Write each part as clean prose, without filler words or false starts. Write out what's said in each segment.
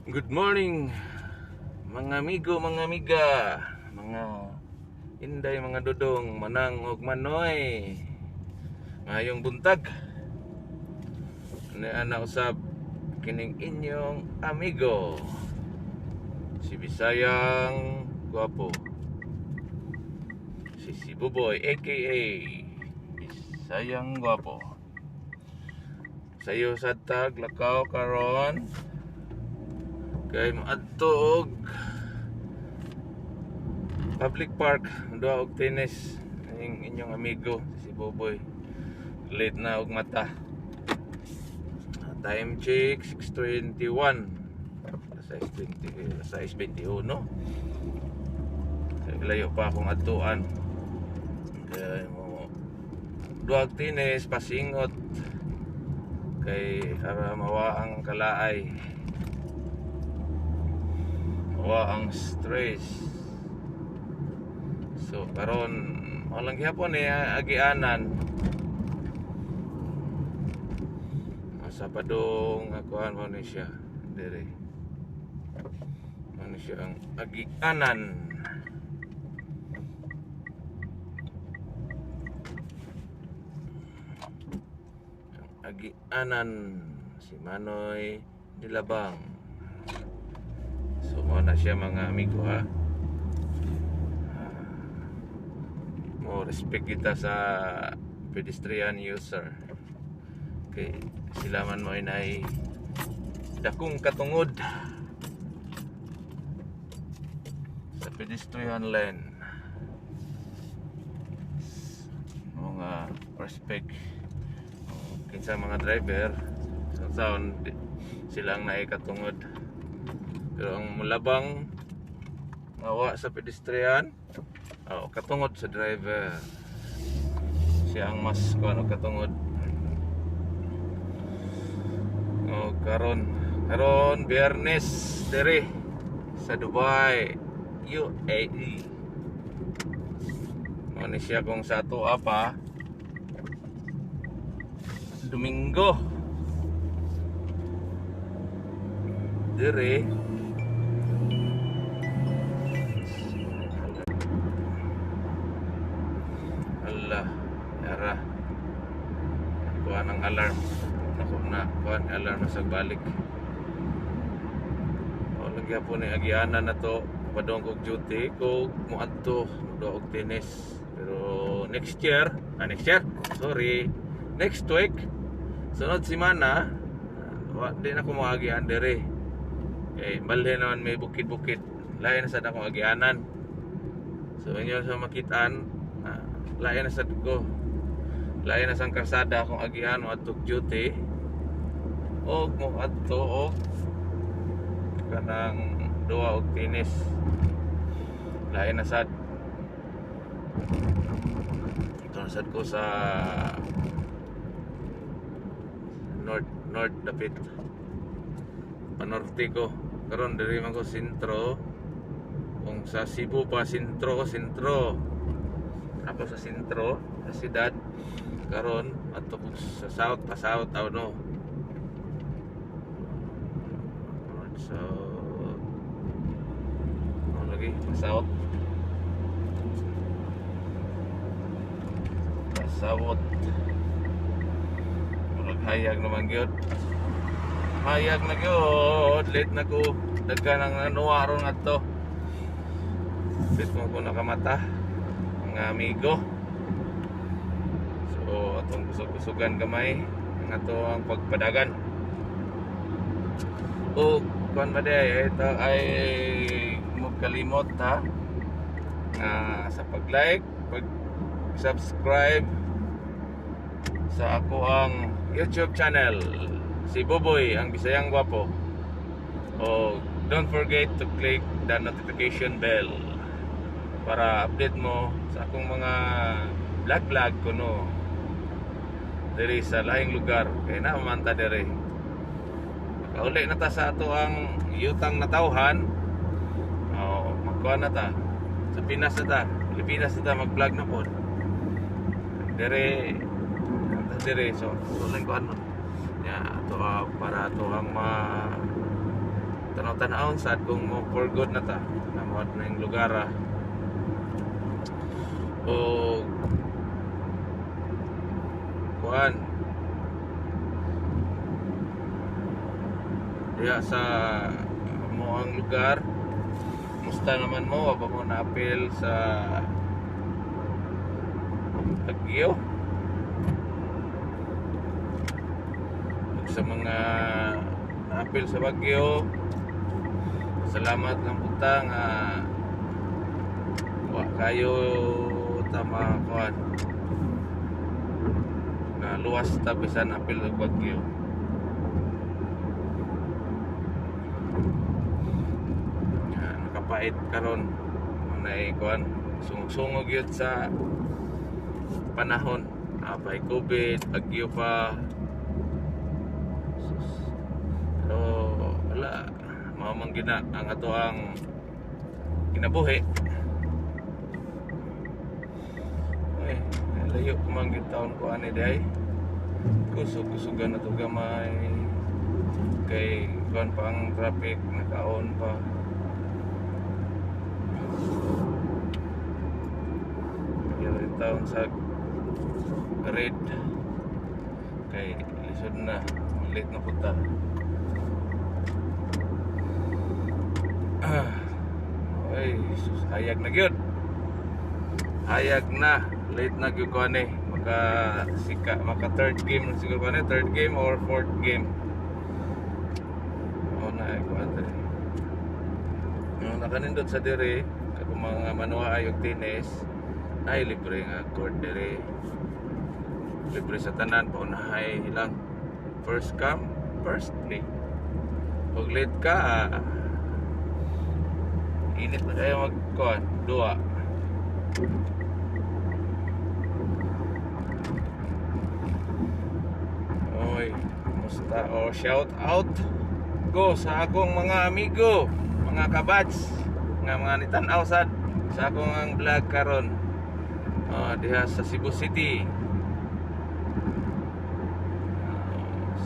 Good morning, mga amigo, mga amiga, mga inday, mga dudong, manang ug manoy. Ngayong buntag. Ana usab kining inyong amigo, si Bisayang Gwapo. Si Sibuboy aka Bisayang Gwapo. Sayo sa tag lakaw karon kay moadto og public park, duha og tennis ning inyong amigo si Boboy. Late na og mata. Time check, 6:21, 6:20, 6:21. Kaya layo pa akong adtuan kaya mo duha og tennis, pasingot kay para mawa ang kalaay, wa ang stress. So karon walang gihapon eh agianan sa padong akuan mo ni siya dire, mo ni siya ang agianan. Ang agianan si Manoy Dilabang. So mo na siya, mga amigo, ha. Mo respect kita sa pedestrian user. Kay sila man mo inay dakong katungod sa pedestrian lane. Mga respect kinsa mga driver sa sound silang naay katungod. Pero ang mulabang ngawa sa pedestrian, oh, katungod sa driver. Siya ang mas kuano katungod. Oh, karon karon Biyernes diri sa Dubai, UAE. Mo ni siya kung sa ato pa Domingo. Diri Allah, yara. Kuha ng alarm. Naku na, kuha ng alarm sa balik. O, lagyan po ni agianan na to. Padong kog duty, kog muadto, muadto og tennis. Pero next year, sorry, next week, sunod semana, wa, di na ko moagian diri. Kay balhin naman may bukid-bukid. Lain na sad akong agianan. So inyo sa makitaan, lain na sad ko. Lain na sang karsada akong agian moadto duty. Og moadto og kanang duha og tennis. Lain na sad. Ito na sad ko sa north north dapit. Panorte ko. Karon diri man ko sentro. Kung sa Cebu pa sentro ko, sentro. Ako sa sentro, sa siyudad. Karon adto ko sa south, pa south aw no. North, south. Ano lagi? Pa south. Pa south. Murag hayag naman gyud. Hayag na gyud. Late na ko. Daghan ang nanuwa ron adto. Late mo ko nakamata, mga amigo. So atong kusog-kusugan gamay ang ato ang pagpadagan. O kuan ba day, ito ay magkalimot ha nga sa pag-like, pag-subscribe sa ako ang YouTube channel, si Boboy ang Bisayang Gwapo. O don't forget to click the notification bell para update mo sa akong mga vlog vlog kuno diri sa lahing lugar kay na man ta diri. Makauli na ta sa ato ang yutang natawhan. Oh, magkuha na ta sa Pinas na ta, Pilipinas na ta mag-vlog na pod. Diri ta diri, so so lang kuan ya ato para ato ang ma Tanaw-tanawon sad kung mo for good na ta na mo na yung lugar ah. O kuan diha sa mo ang lugar, musta naman mo? Wa ba mo naapil sa bagyo? Ug sa mga naapil sa bagyo, salamat lang punta nga wa kayo tama kuan na luwas ta bisan apil og bagyo. Nga, nakapait karon nay kuan, sungog-sungog yun sa panahon, apay COVID, bagyo pa. Sus. Pero wala, mao man gina ang ato ang kinabuhi. Ay, layo ko man gyud taon ko ani diay. Kusog-kusugan na to gamay. Kay kuan pa ang traffic, nakaon pa. Layo rin taon sa red. Kay lisod na, late na punta. Ah. Ay, sus, hayag na gyud. Hayag na, late na gyud ko ani. Maka sika, maka third game na siguro ko ani, third game or fourth game. Oh na ay kuan diri. Yung nakanindot sa diri, katong mga manuha ay og tennis, ay libre nga court diri. Libre sa tanan, paunahay lang. First come, first play. Pag late ka, init na kayo magkuan, duwa. Oy, kumusta? O, shout out go sa akong mga amigo, mga kabats, nga mga nitan-aw sad sa akong ang vlog karon. Diha sa Cebu City.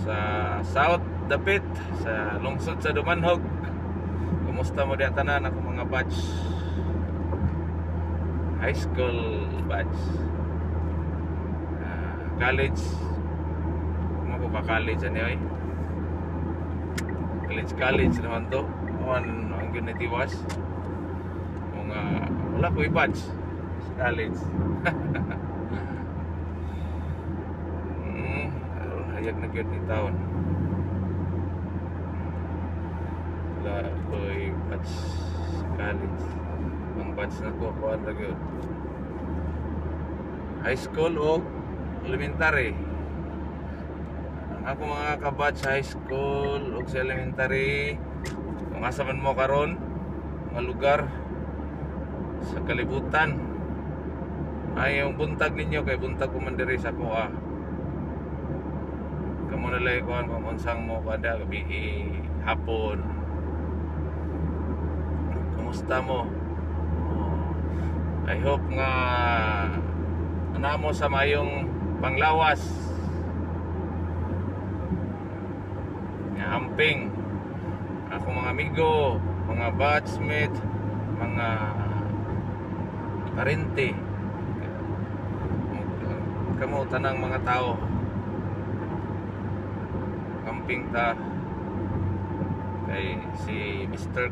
Sa South Dapit, sa lungsod sa Dumanhog. Kumusta mo diha tanan akong mga batch? High school batch. College. Mo ko ka college ani oy. College college naman to. One ang ginitiwas. Mga wala ko i-batch sa college. Aron hayag na gyud ni taon. Wala ko i-batch sa college. Ang batch na ko kuan ra gyud. High school o elementary. Ang ako mga kabatch high school o sa elementary, kung asa man mo karon nga lugar sa kalibutan, ay yung buntag ninyo kay buntag ko man diri sa kuha. Kamo na lay kuan kung unsang mo kada gabi hapon. Kumusta mo? I hope nga namo sa mayong panglawas. Nga amping ako mga amigo, mga batchmate, mga parente, kamo tanang mga tao. Amping ta kay si Mr.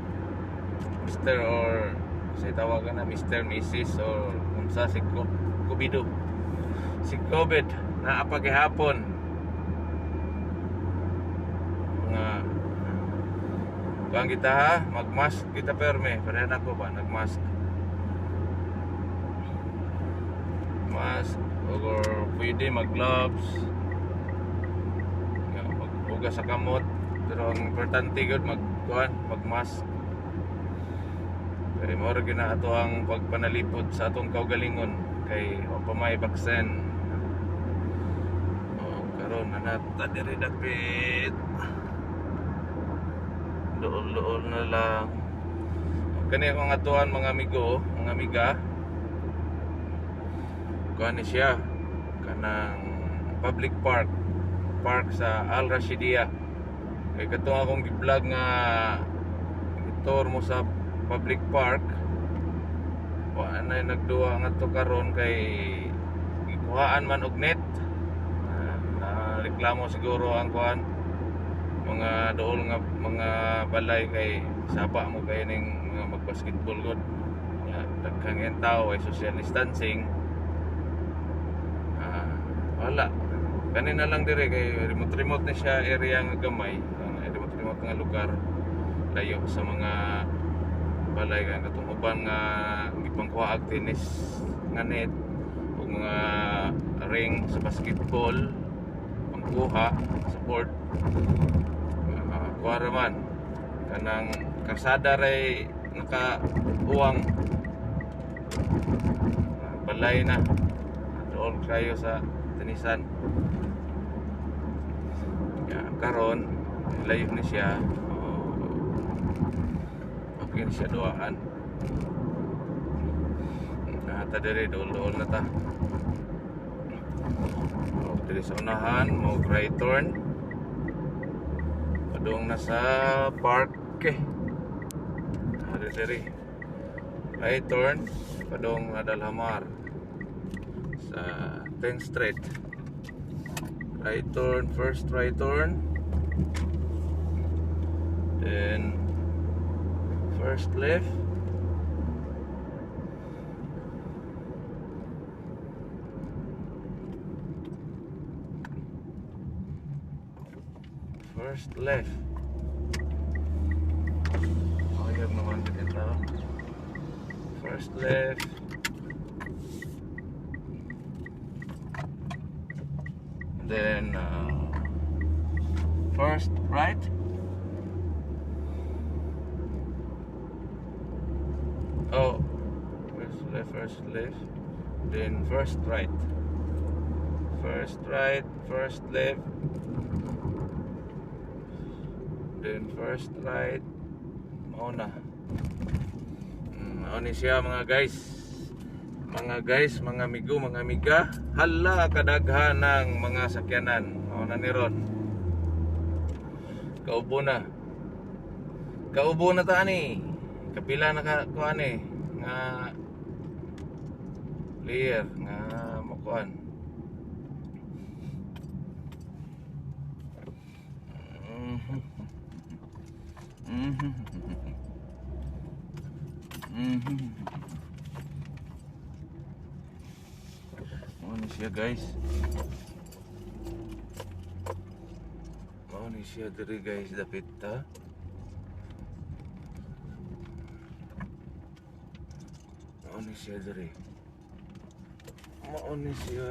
or say tawagan na Mr. Mrs. or unsa si Kubido. Si COVID naa pa gihapon. Mga kuan kita ha, magmask kita perme. Pareha na ko ba nagmask. Mask or pwede mag-gloves. Nga, maghugas sa kamot, pero ang importante gyud magkuan, magmask. Kay mao ra gyud na ato ang pagpanalipod sa atong kaugalingon kay wa pa may vaccine. O karon na nata diri dapit. Duol-duol na lang. O, kani akong atuan mga amigo, mga amiga. Kuan ni siya kanang public park, park sa Al Rashidia. Kay katong akong gi-vlog nga Tour mo sa public park. Wa na nagduwa ngadto karon kay gikuhaan man og net. Na reklamo siguro ang kuan, mga dool nga mga balay, kay saba mo kay ning mga magbasketball gud. Ya, daghang yung tao ay social distancing. Wala. Kanina lang dire kay remote remote na siya area nga gamay, remote remote nga lugar, layo sa mga balay, kay katong uban nga gipangkuha og tennis nga net ug mga ring sa basketball pangkuha sa court. Kuha ra man kanang karsada ray nakauwang. Balay na dool kayo sa tenisan. Ya, karon layo ni siya. Oh, okay ni siya duaan na ta diri, dool-dool na ta. Oh, diri sa unahan mo right turn padung na sa park eh. Diri diri right turn padung na Dalhamar sa 10th Street. Right turn, first right turn, then first left, first left. Ayaw naman dito. First left, then first right, oh, first left, then first right, first right, first left, then first right. Mao na. Mao ni siya, mga guys. Mga guys, mga amigo, mga amiga, hala kadaghan ng mga sakyanan. Mao na ni ron. Kaubo na. Kaubo na ta ani. Kapila na ka kuan eh nga player nga makuan. Mao ni siya, guys. Mao ni siya diri, guys, dapit ta. Mao ni siya diri. Mao ni siya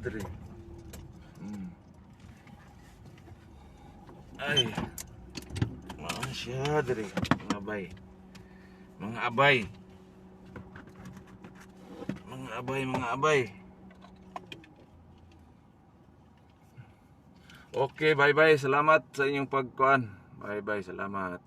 diri. Ay. Mao ni siya diri, mga abay. Mga abay. Mga abay, mga abay. Okay, bye-bye. Salamat sa inyong pagkuan. Bye-bye, salamat.